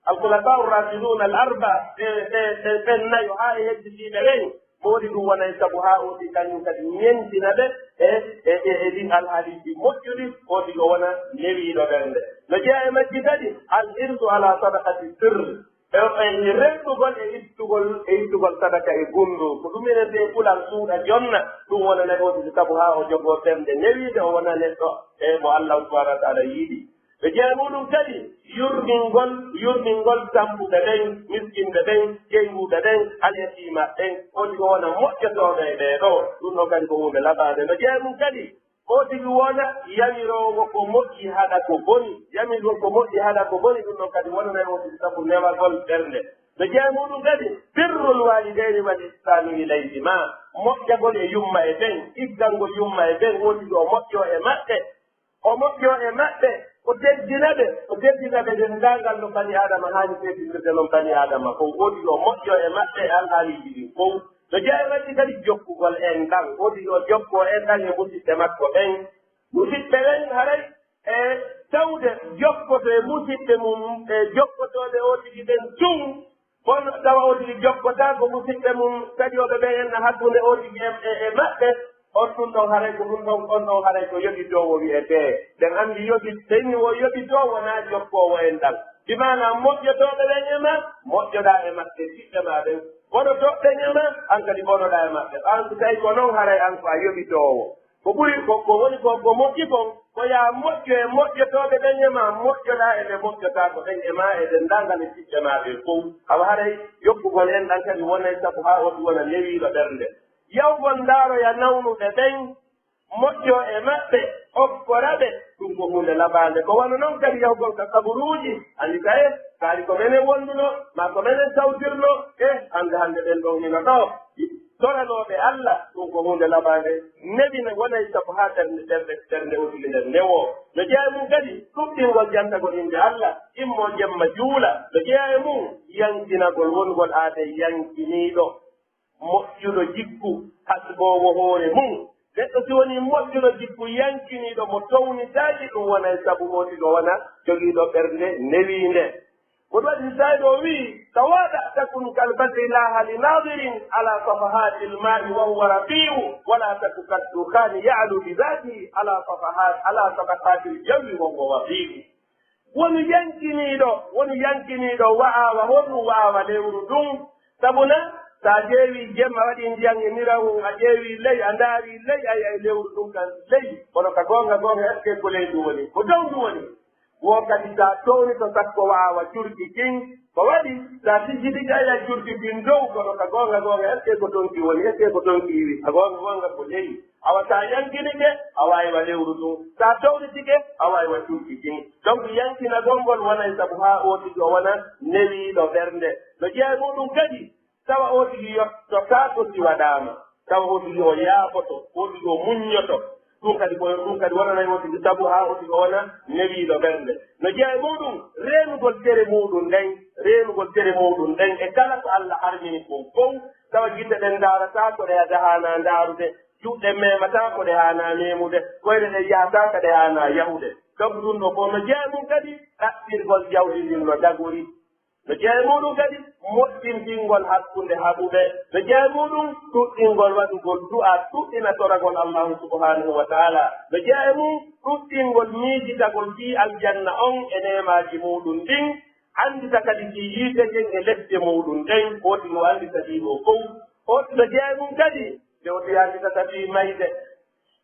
Al-Khulafa'ur Rashidun al-Arba, ɓe, ɓe, ɓe, ɓen nayo haa e hedditiiɓe ɓen, moodi ɗum wona e sabu haa o tigi kañum kadi ñentina ɓe e, e, e, e ɗin alhaaliiji moƴƴuɗi, o tigi o wona newiiɗo ɓernde. No jeyaa e majji kadi, al-hirsu ala sadaqati sirr, e, e renndugol e ittugol, e ittugol sadaka e gunndoo. Ko ɗum enen ɓe kulal suuɗa jonna, ɗum wonana o tigi sabu haa o jogoo ɓernde newiinde, o wona neɗɗo e mo Allah subhanahu wa taala yiɗi. Ɓe jeyaa e muuɗum kadi yurmingol, yurmingol tampuɓe ɓen, miskinɓe ɓen, ƴeynguuɓe ɓen, alyatiima ɓen. O tigi o wona moƴƴotooɗo e ɓee ɗoo. Ɗum ɗon kadi ko huunde laɓaande. No jeyaa e mum kadi, o tigi wona yamiroowo ko moƴƴi haɗa ko boni. Yamirgol ko moƴƴi haɗa ko boni, ɗum ɗon kadi wonanay o tigi sabu newagol ɓernde. No jeyaa e muuɗum kadi, birrul waalidayni wal ihsaanu ilayhimaa. Moƴƴagol e yumma e ɓen, iggangol yumma e ɓen, o tigi o moƴƴoo e maɓɓe. O moƴƴoo e maɓɓe, o teddina ɓe, o teddina ɓe denndaangal no bani Aadama haani teddinirde non bani Aadama fow. O tigi o moƴƴoo e maɓɓe e alhaaliiji ɗin fow. No jeyaa e majji kadi jokkugol enɗan. O tigi o jokkoo enɗan e musiɓɓe makko ɓen. Musiɓɓe ɓen haray e tawde jokkoto e musiɓɓe mum, e jokkotooɓe o tigi ɓen tun. Kono tawa o tigi jokkotaako musiɓɓe mum taƴooɓe ɓen enɗan hakkunde o tigi e, e, e maɓɓe, on ɗum ɗon haray ko ɗum ɗon, on ɗon haray ko yoɓitoowo wi'etee. Ɗen anndi yoɓi, so inni wo yoɓitoowo wonaa jokkoowo enɗan. Bi maanaa moƴƴotooɓe ɓen e maa, moƴƴoɗaa e maɓɓe, ɓiɓɓe maa ɓen. Boɗotooɓe ɓen e maa, an kadi boɗoɗaa e maɓɓe. An so tawi ko non haray an ko a yoɓitoowo. Ko ɓuri ko, ko woni ko, ko moƴƴi kon, ko yaa moƴƴo e moƴƴotooɓe ɓen e maa, moƴƴoɗaa e ɓe moƴƴotaako ɓen e maa, e denndaangal e ɓiɓɓe maa ɓen fow. Awa haray yoɓugol en ɗan kadi wonay sabu haa on wona newiiɗo ɓernde. Yawgol ndaaroya nawnuɓe ɓen, moƴƴoo e maɓɓe, okkora ɓe, ɗum ko huunde labaande. Ko wano non kadi yahugol ka kaburuuji, anndi kaye, kaari ko menen wonduno, maa ko menen tawtirno, e hannde hannde ɓen ɗon hino ɗoo. Toranooɓe Alla, ɗum ko huunde labaande. Newi ne wonay sabu haa ɓernde, ɓernde, ɓernde o tigi nden newoo. No jeyaa e mum kadi ɗuɗɗingol jantagol innde Alla, immoo jemma juula. No jeyaa e mum yankinagol wongol aade yankiniiɗo. Moƴƴuɗo jikku, hasboowo hoore mum. Neɗɗo si wonii moƴƴuɗo jikku, yankiniiɗo mo townitaaki, ɗum wonay sabu o tigi o wona jogiiɗo ɓernde newiinde. Ko ɗum waɗi Saydo o wi'i, "Tawaada takun kal badri laaha li naadirin ala safahatil maa'i wa huwa rafi'u, wala taku kad dukhani ya'lu bi dhatihi ala safahat, ala safahatil jawi wa huwa wafi'u." Wonu yankiniiɗo, wonu yankiniiɗo wa'awa, honɗum wa'awa lewru ndun? Sabu na, so a ƴeewi jemma, a waɗi ndiyan e nirawun, a ƴeewi ley, a ndaari ley, a yi'ay lewru ndun kan ley. Kono ka goonga, goonga, est-ce que ko ley ndu woni? Ko dow ndu woni. Wo kadi, so a towni to sakko wa'awa curki kin, ko waɗi, so a tijjitike, a yi'ay curki kin dow, kono ka goonga, goonga, est-ce que ko ton ki woni? Est-ce que ko ton ki iwi? Ka goonga, goonga, ko ley. Awa, so a yankinike, a waawi wa lewru ndun. So a townitike, a waawi wa curki kin. Donc, yankinagol ngol wonay sabu haa oo tigi o wona newiiɗo ɓernde. No jeyaa e muuɗum kadi, tawa oo tigi yottotaako si waɗaama. Tawa oo tigi o yaafoto, oo tigi o muññoto. Ɗum kadi ko, ɗum kadi wonanay oo tigi sabu haa oo tigi o wona newiiɗo ɓernde. No jeyaa e muuɗum, reenugol tere muuɗum nden, reenugol tere muuɗum nden e kala ko Alla harmini kon fow. Tawa gite ɗen ndaarataa ko ɗe ada haanaa ndaarude, juuɗe meemataa ko ɗe haanaa meemude, koyɗe ɗen yahataa ka ɗe haanaa yahude. Donc ɗum ɗoo fow no jeyaa e mum kadi ɗaɓɓirgol jawdi ndin no dagori. No jeyaa e muuɗum kadi moƴƴintingol hakkunde haɓuɓe. No jeyaa e muuɗum ɗuɗɗingol waɗugol du'a, ɗuɗɗina toragol Allaahu subhaanahu wa ta'aalaa. No jeyaa e mum ɗuɗɗingol miijitagol fii aljanna on e neemaaji muuɗum ɗin. Anndita kadi fii yiite ngen e lepte muuɗum ɗen, oo tigi o anndita ɗii ɗoo fow. Oo tigi no jeyaa e mum kadi, nde oo tigi annditata fii mayde,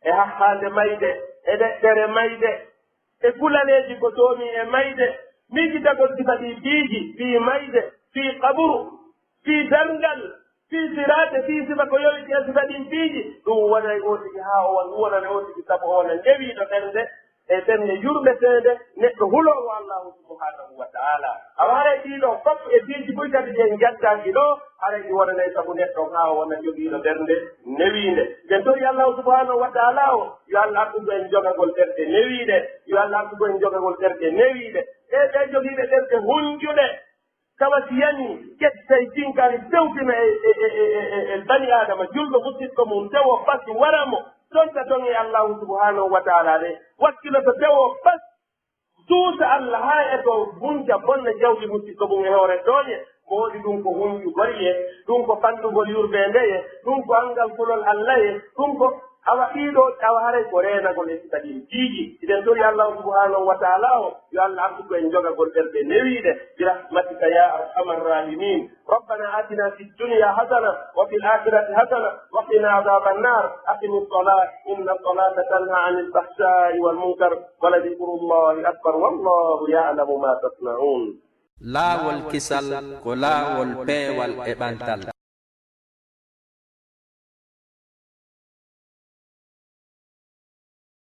e hahhaande mayde, e ɗeɗɗere mayde, e kulaneeji ko soomii e mayde, miijitagol sifa ɗii piiji, fii mayde, fii qaburu, fii darngal, fii siraate, fii sifa ko yowiti e sifa ɗin piiji, ɗum wonay oo tigi haa o won, ɗum wonana oo tigi sabu o wona newiiɗo ɓernde, e ɓernde yurmeteende, neɗɗo huloowo Allaahu subhaanahu wa ta'aalaa. Awa haray ɗii ɗoo fof e piiji buy kadi ɗi en njattaaki ɗoo, haray ɗi wonanay sabu neɗɗo haa o wona jogiiɗo ɓernde newiinde. Nden tori Allaahu subhaanahu wa ta'aalaa o, yo Allah artugo en jogagol ɓerɗe newiiɗe, yo Allah artugo en jogagol ɓerɗe newiiɗe. E ɓe jogiiɓe ɓerɗe hunjuɗe, tawa si yanii, ƴettay tinkari fewtina e, e, e, e, e, e bani Aadama, julɗo musiɗɗo mum, tewo fas wara mo, tonta ton e Allaahu subhaanahu wa ta'aalaa de, wakkiloto tewo fas, suusa Allah haa e to hunja bonna jawdi musiɗɗo mum e hoore tooñe, ko waɗi ɗum ko hunjugol ye, ɗum ko fanɗugol yurmeende ye, ɗum ko anngal kulol Allah ye, ɗum ko Awa ɗii ɗoo, awa haray ko reenagol e sifa ɗin piiji. Hiɗen tori Allaahu subhaanahu wa ta'aalaa o, yo Allah artugo en jogagol ɓerɗe newiiɗe. Bi rahmatika ya arhamar rahimin. Rabbana atina fid dunya hasana wa fil akhirati hasana wa qina adhaban nar. Aqimis salah, inna salata tanha anil fahsha'i wal munkar. Wa la dhikrullahi akbar. Wallahu ya'lamu ma tasna'un. Laawol kisal ko laawol peewal e ɓantal.